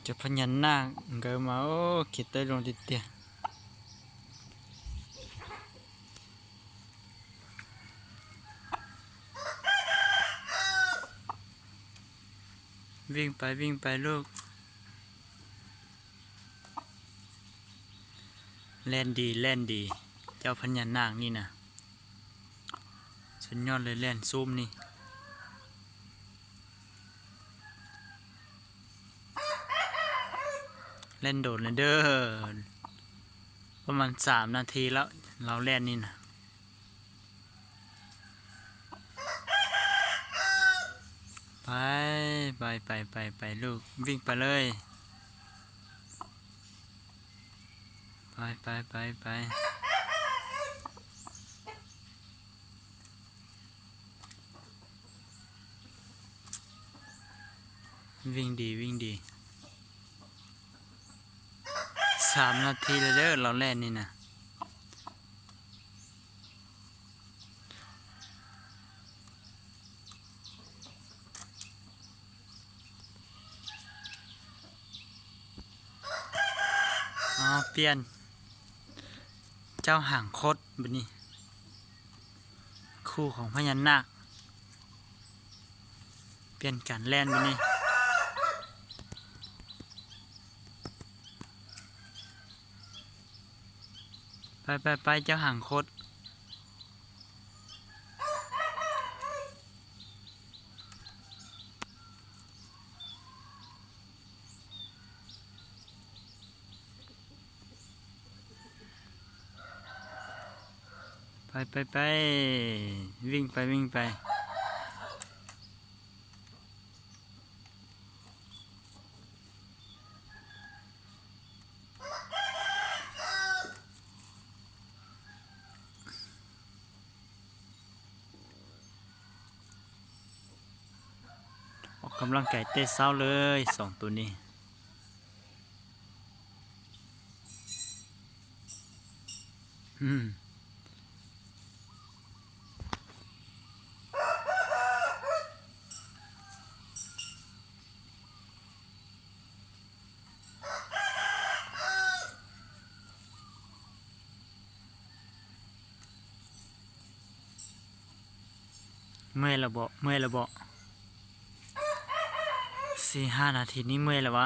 ເຈົ້າພະຍານາກເດີມາ ໂອ້ ເຂດໃຕ້ຫຼວງຕິເຕຍ. ວິ່ງໄປ ວິ່ງໄປລູກ. ແລ່ນດີ ແລ່ນດີ ເຈົ້າພະຍານາກນີ້ນະ ສຸດຍອດເລີຍ ແລ່ນຊູມນີ້. ແລ່ນໂດນແລ້ວເດີ ປະມານສາມນາທີແລ້ວ ລາວແລ່ນນີ້ນະ. ໄປ ໄປ ໄປ ໄປ ໄປລູກ ວິ່ງໄປເລີຍ. ໄປ ໄປ ໄປ ໄປ. ວິ່ງດີ ວິ່ງດີ. ສາມນາທີແລ້ວເດີ ລາວແລ່ນນີ້ນະ. ອ້າວ ປ່ຽນ ເຈົ້າຫາງຄົດບາດນີ້ ຄູ່ຂອງພະຍານາກ ປ່ຽນການແລ່ນບາດນີ້. ໄປ ໄປ ໄປ ເຈົ້າຫາງຄົດ. ໄປ ໄປ ໄປ ວິ່ງໄປ ວິ່ງໄປ. ອອກກຳລັງກາຍແຕ່ເຊົ້າເລີຍ ສອງໂຕນີ້. ອືມ. ເມື່ອຍແລ້ວເບາະ? ເມື່ອຍແລ້ວເບາະ? ສີ່ຫ້ານາທີນີ້ເມື່ອຍແລ້ວຫວາ?